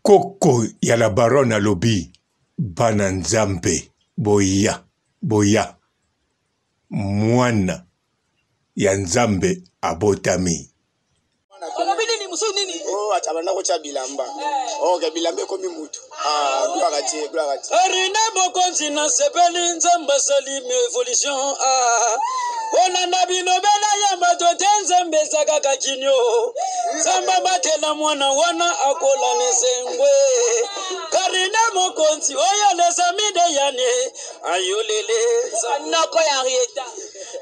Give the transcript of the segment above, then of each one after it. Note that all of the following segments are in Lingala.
Koko ya la baronne alobi bana nzambe boya boya mwana ya nzambe abotami. Olobi nini mususu nini? Oh, acha banda kotia bilamba. Eh. Oh, ke bilamba ekomi mutu. Ah, gloire à Dieu, gloire à Dieu. Arine mokonzi na sepeli nzambe asali evolution ah. Kolanda bilobela ya bato te nzambe eza kaka kinio nzambe abatela mwana wana akola na esengwe karine mokonzi oyo lesami de yane ayolele noko ya Henrietta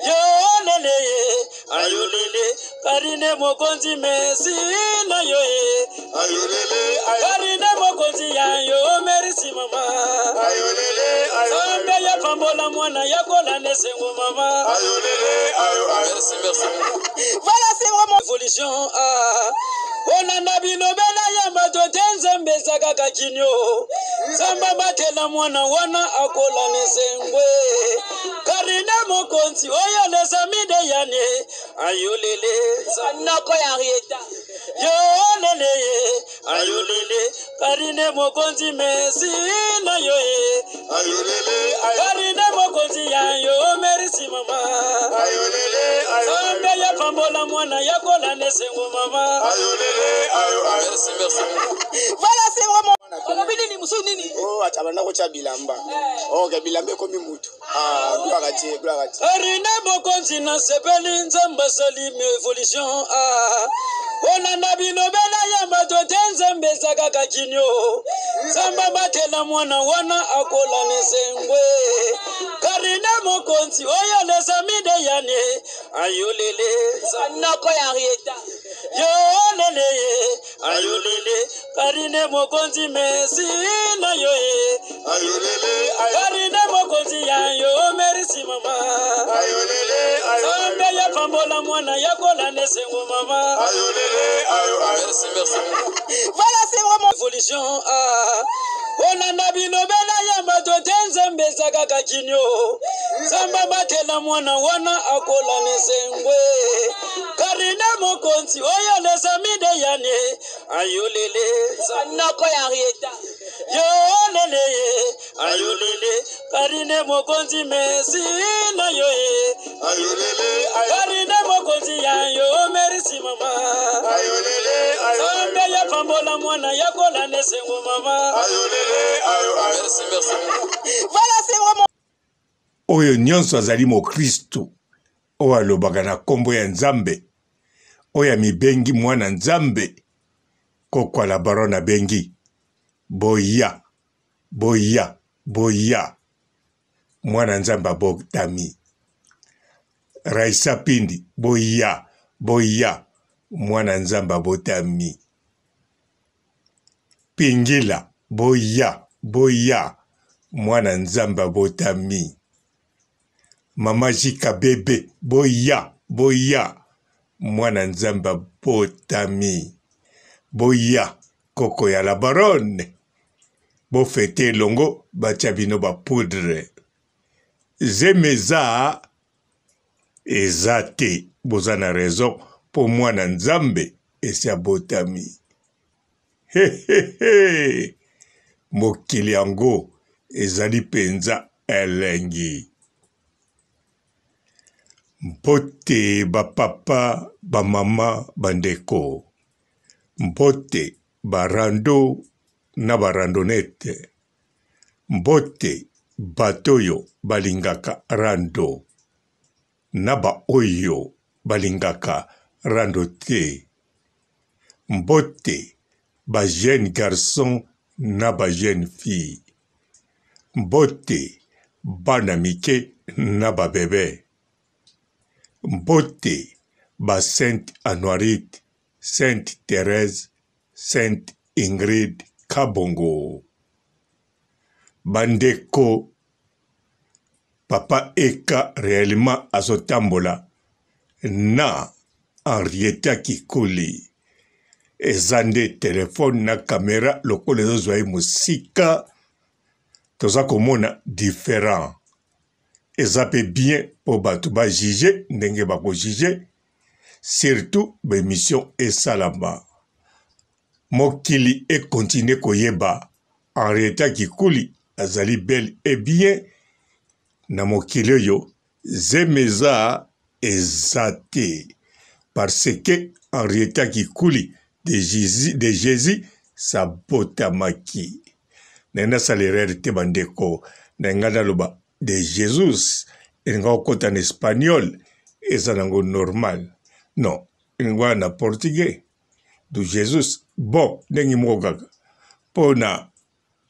yolele ye ayolele karine mokonzi mesi na yo ye ayolele karine mokonzi ya yo merisi mama ayolele nzambe ya pambola mwana ya kola na esengo mama ayolele ayo merci merci voilà c'est vraiment évolution ah kolanda bilobela ya bato te nzambe eza kaka kinio nzambe abatela mwana wana akola na esengwe karine mokonzi oyo lesami de yane ayolele noko ya Henrietta yolele ye ayolele karine mokonzi mesi na yo ye ayolele karine mokonzi ya yo merisi mama ayolele nzambe ya pambola mwana ya kola na esengo mama ayolele ayo merci merci voilà c'est vraiment olobi nini mosusu nini oh acha banda kotia bilamba eh. oh ke bilamba ekomi mutu ah gloire à Dieu gloire à Dieu Arine mokonzi na sepeli nzambe asali evolution ah kolanda bilobela ya bato te nzambe eza kaka kinio nzambe abatela mwana wana akola na esengwe karine mokonzi oyo lesami de yane ayolele noko ya Henrietta yolele ye ayolele karine mokonzi mesi na yo ye ayolele karine mokonzi ya yo merisi mama ayolele nzambe ya pambola mwana ya kola na esengo mama ayolele ayo merci merci voilà c'est vraiment évolution ah kolanda bilobela ya bato te nzambe eza kaka kinio nzambe abatela mwana wana akola na esengwe karine mokonzi oyo lesami de yane ayolele noko ya Henrietta yolele ye ayolele karine mokonzi mesi na yo ye ayolele karine mokonzi ya yo merisi mama ayolele nzambe ya pambola mwana ya kola na esengo mama ayolele ayo merci merci voilà c'est vraiment oyo nyonso azali mokristu oyo alobaka na nkombo ya Nzambe, oyo amibengi mwana Nzambe, koko la baronne abengi, boya, boya, boya, mwana Nzambe abotami. Raissa Pindi, boya, boya, mwana Nzambe abotami. Pingila, boya, boya, mwana Nzambe abotami. Mama Jika bebe boya boya mwana nzambe abotami boya koko ya la baronne bofete elongo batia bino ba poudre zemi eza eza te boza na raison mpo mwana nzambe esi abotami Hehehe! Mokili yango ezali mpenza elengi. Mbote ba papa, ba mama, ba ndeko. Mbote ba rando na ba randonnette. Mbote bato oyo balingaka rando na ba oyo balingaka rando te. Mbote ba jeunes garçons na ba jeunes filles. Mbote bana mike na ba bebes. Mbote ba Sainte Anuarite, Sainte Therèse, Sainte Ingrid Kabongo. Bandeko Papa Eka reellement azotambola na Henrietta Kikuli. Eza nde telephone na camera lokola ezozwa ye mosika, toza komona different. Eza pe bien po bato ba juger ndenge bako juger, surtout ba emission esalama. Mokili e continuer koyeba Henrietta Kikuli azali bel et bien na mokili oyo zemi eza eza te parce que Henrietta Kikuli de Jesus, de Jesus sabotamaki. Naye nasala erreur te bandeko na ngai naloba de Jesus elinga kokota na espagnol eza nango normal non elingi wana na portugais do Jesus bon ndenge moko kaka mpo na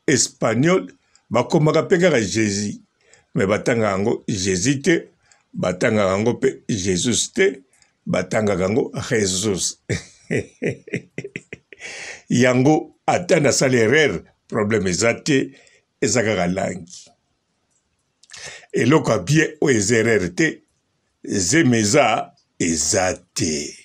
espagnol bakomaka mpe kaka Jesus me batangaka yango Jesus te batangaka yango mpe Jesus te batangaka yango Jesus yango ata nasala erreur problème eza te eza kaka langi eloko ya bien oyo eza erreur te zemi eza eza te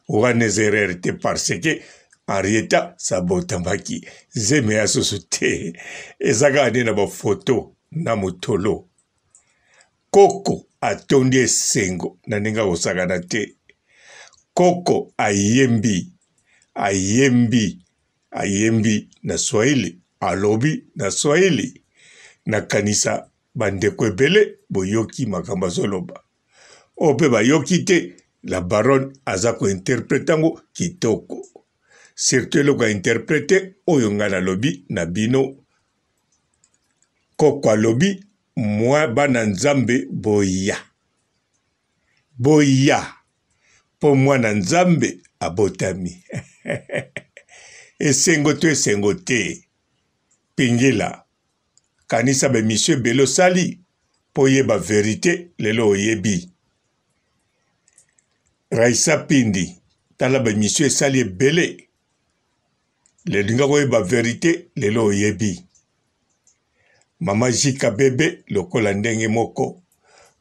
wana eza erreur te parce que Henrietta sabotamaki zemi ya susu te eza kaka nde na bafoto na motolo koko atondi esengo na ndenge akosakana te koko ayembi ayembi ayembi na swahili alobi na swahili nakanisa Bandeko ebele boyoki makambo azoloba. Oyo pe bayoki te, la baronne aza ko interpreter yango kitoko. Surtout eloko ya interpreter oyo ngai nalobi na bino. Koko alobi mwa bana Nzambe boya. Boya po mwana Nzambe abotami. Esengo to esengo te. Pingila Kanisa ba emission ebele osali po oyeba verite lelo oyebi. Raissa Pindi tala ba emission esali ebele lelinga koyeba verite lelo oyebi. Mama Jika Bebe lokola ndenge moko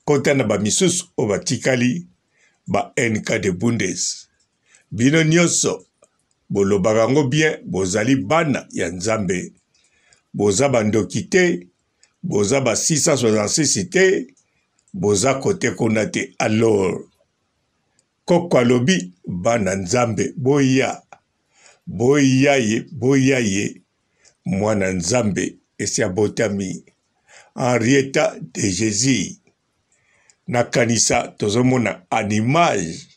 kota na ba misusu oyo batikali ba NK de Bundes. Bino nioso bolobaka yango bien bozali bana ya nzambe boza ba ndoki te boza ba 666 te boza kote kuna te alors koko alobi bana nzambe boya boya ye boya ye mwana nzambe esi abotami Henrietta de Jesus nakanisa tozomona en image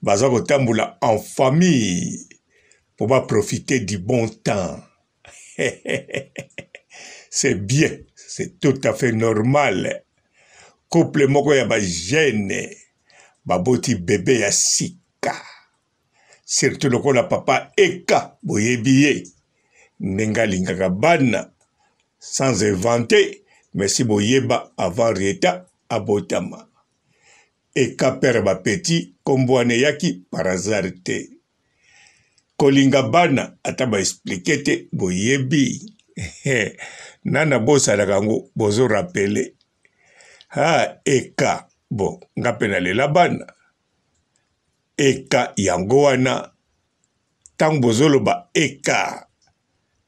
baza kotambola en famille po ba profiter du bon temps c'est bien c'est tout à fait normal couple moko ya ba jeune baboti bebe ya sika surtout lokola papa eka boyebi ye ndenge alingaka bana sans inventer mais si boyeba avant Rieta abotama Eka père ba petit kombo wana eyaki par hasard te. Kolinga bana ata ba expliquer te boyebi nani abosanaka yango bozo rappeler ha eka bon nga pe nalela bana eka yango wana ntango bozoloba eka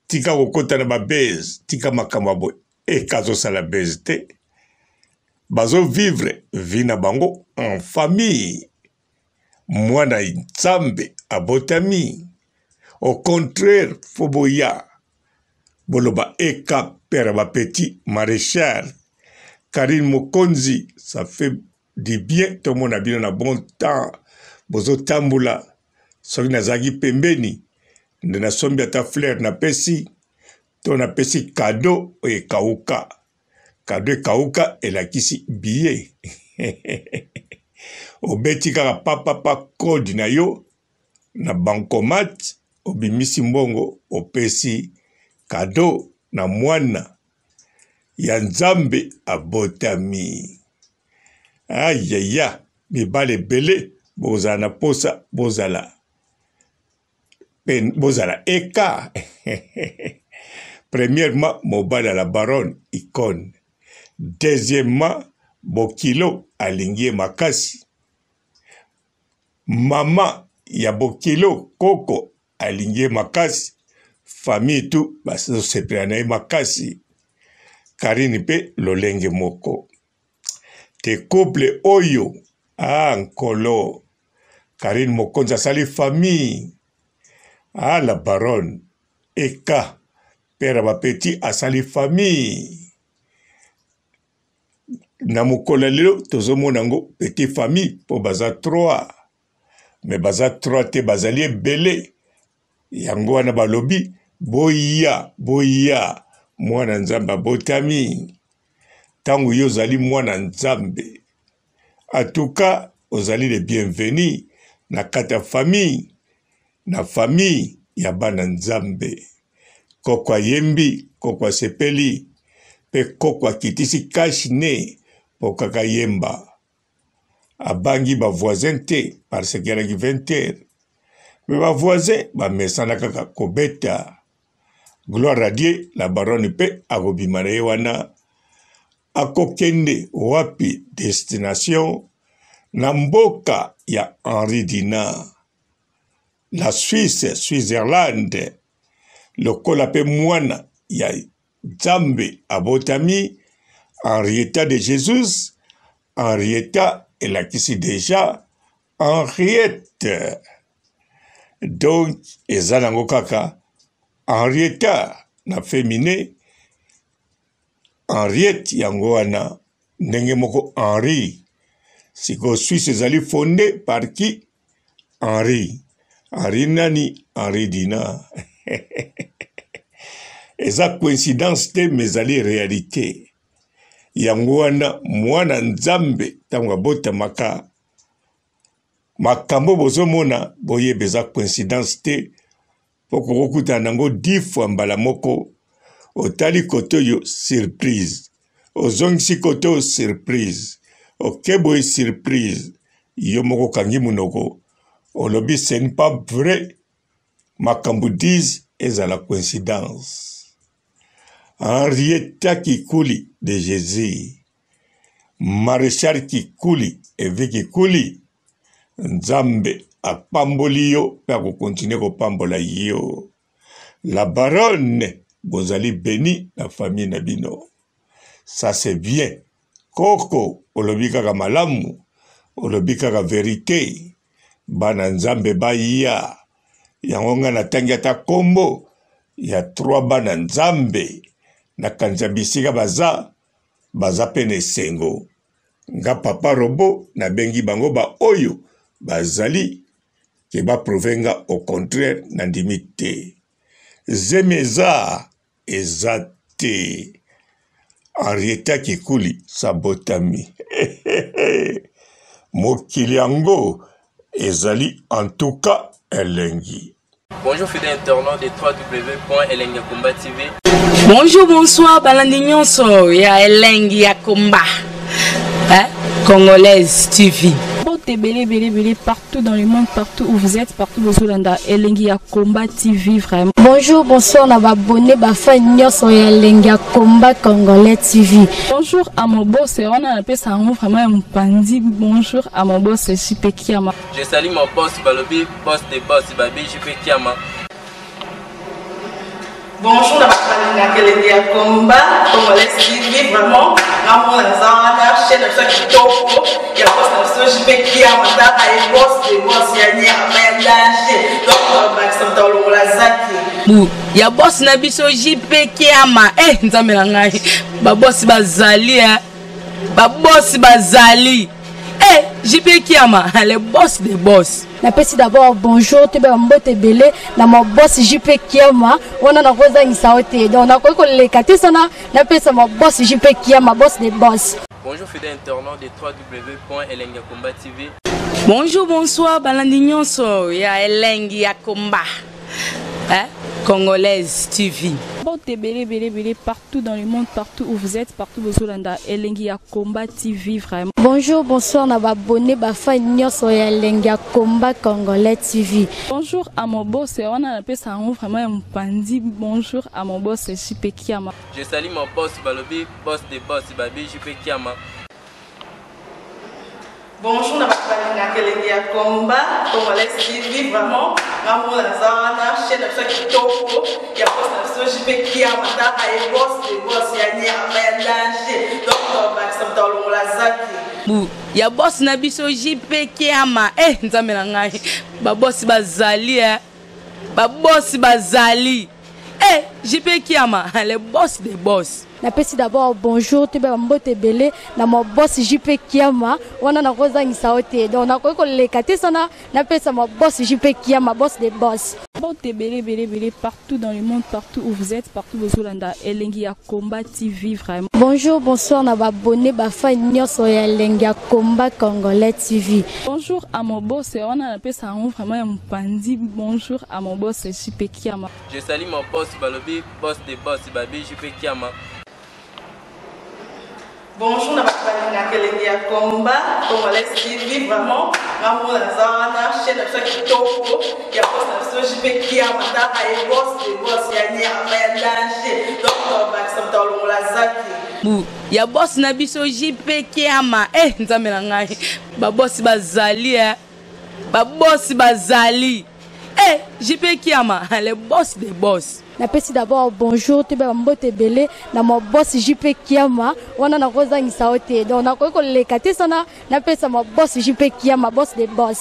tika kokota na ba buzz tika makambo ya boye eka azosala buzz te bazo vivre vie na bango en famille mwana nzambe abotami au contraire fo boya boloba eka père ba petit maréchal Karine Mokonzi ça fait du bien tomona bino na bon temps bozotambola soki nazalaki pembeni nde nasombi ata fleur napesi to napesi kado oyo ekauka kado ekauka elakisi billet obeti kaka papapa code na yo na bankomat obimisi mbongo opesi kado na mwana ya nzambe abotami ayaya mibali ebele bozala na posa bozala bozala eka premièrement mobali ya la baronne icone deuxièmement bokilo alingi ye makasi mama ya bokilo koko alingi ye makasi famille tout bazosepela na ye makasi karine mpe lolenge moko te couple oyo ah nkolo karine mokonzi asali famille. Ah la baronne eka père ya ba petit asali famille na mokolo ya lelo tozomona yango petit famille mpo baza 3 me baza 3 te bazali ebele yango wana balobi boya boya mwana nzambe abotami ntango yo ozali mwana nzambe atuka ozali le bienvenu na kati ya famille na famille ya bana nzambe koko ayembi koko asepeli mpe koko akitisi cash ne mpo kaka yemba abangi ba voisin te parce que alaki 20 heures me ba voisin bamesana kaka kobeta gloire à Dieu la baronne mpe akobima na ye wana akokende wapi destination na mboka ya Henri Dina la Suisse Switzerland lokola mpe mwana ya Nzambe abotami Henrietta de Jesus Henrietta elakisi deja Henriette donc eza nango kaka Henrietta na femine Henriette yango wana ndenge moko Henri sikoyo Suisse ezali fonde par qui Henri Henri nani Henri Dina eza coïncidence te mais ezali réalité yango wana mwana Nzambe ntango abotamaka makambo bozomona boyeba eza coïncidence te mpo kokokutana nango 10 fois mbala moko otali kote oyo surprise ozongisi kote oyo surprise oke boye surprise yo moko okangi monoko olobi ce n'est pas vrai makambo 10 ezala coïncidence Henrietta Kikuli de Jesus Marechal Kikuli Evi Kikuli Nzambe apamboli yo mpe akokontinue kopambola yo. La baronne, bozali beni na famille na bino. Ça c'est bien. Koko olobi kaka malamu, olobi kaka verite. Bana Nzambe baya. Yango nga natangi ata kombo ya trois bana Nzambe. Nakanisa bisika baza, baza pe na esengo. Nga papa robot nabengi bango ba oyo bazali ke ba prouve nga au contraire na ndimi te. Zemi eza eza te. Henrietta Kikuli sabotami. Mokili yango ezali en tout cas elengi. Bonjour fidèles internautes de www.elengiyakomba TV. Bonjour, bonsoir, balandi nyonso ya Elengi ya Komba. Hein? Congolaise TV. Mbote ebele ebele ebele partout dans le monde, partout où vous êtes, partout bozolanda Elengi ya Combat TV vraiment. Bonjour, bonsoir na ba abonné ba fan nyonso ya Elengi ya Combat Congolais TV. Bonjour à mon boss, wana napesa yango vraiment ya mopanzi. Bonjour à mon boss JP Kiama. Je salue mon boss balobi boss de boss babi JP Kiama. Bonjour na bato balingaka elengi ya combat congolais TV vraiment ngamona naza wana chaîne na biso ya kitoko ya boss na biso JP Kiama tala ye boss de boss ya nyama ya danger donc bakisa moto alongola zaki bu ya boss na biso JP Kiama eh nzambe na ngai ba boss bazali eh ba boss bazali eh JP Kiama le boss de boss napesi d'abord bonjour toyeba mbote ebele na ma boss JP Kiama wana nakozangisa yo te donc nakoki koleka te sana napesa ma boss JP Kiama boss de boss. Bonjour fidèles internautes de www.elengiyakomba TV. Bonjour, bonsoir, balandi nyonso ya Elengi ya Komba. Hein? Congolaise TV. Mbote ebele ebele ebele partout dans le monde, partout où vous êtes, partout bozolanda Elengi ya Combat TV vraiment. Bonjour, bonsoir na ba abonné ba fan nyonso ya Elengi ya Combat Congolais TV. Bonjour à mon boss, wana napesa yango vraiment ya mopanzi. Bonjour à mon boss JP Kiama. Je salue mon boss balobi boss de boss babi JP Kiama. Bonjour na bato balingaka elengi ya combat congolais TV vraiment ngamona naza wana chaîne na biso ya kitoko ya boss na biso JP Kiama tala ye boss de boss ya nyama ya danger donc bakisa moto alongola zaki bu ya boss na biso JP Kiama eh nzambe na ngai ba boss bazali eh. Babosi bazali. Eh, JP Kiama, le boss des boss. Napesi d'abord bonjour toyeba bambote ebele na ma boss JP Kiama wana nakozangisa yo te, donc nakoki koleka te sana napesa ma boss JP Kiama, boss des boss. Mbote ebele ebele ebele partout dans le monde, partout où vous êtes, partout bozolanda Elengi ya Combat TV vraiment. Bonjour, bonsoir na baabonné, bafan nyonso ya Elengi ya Combat Congolais TV. Bonjour à mon boss, wana napesa yango vraiment ya mopanzi. Bonjour à mon boss JP Kiama. Je salue mon boss balobi boss de boss babi JP Kiama. Bonjour na bato balingaka Elengi ya Combat Congolais TV vraiment. Nga moko naza wana, chaîne na biso ya kitoko ya boss na biso JP Kiama, taka ye boss de boss ya nyama ya danger, donc tobakisa moto alongola zaki Bu ya boss na biso JP Kiama. Eh, nzambe na ngai, babosi bazali, eh. Babosi bazali. Eh, JP Kiama, le boss des boss. Napesi d'abord bonjour toyeba bambote ebele na ma boss JP Kiama wana nakozangisa yo te, donc nakoki koleka te sana napesa ma boss JP Kiama, boss des boss.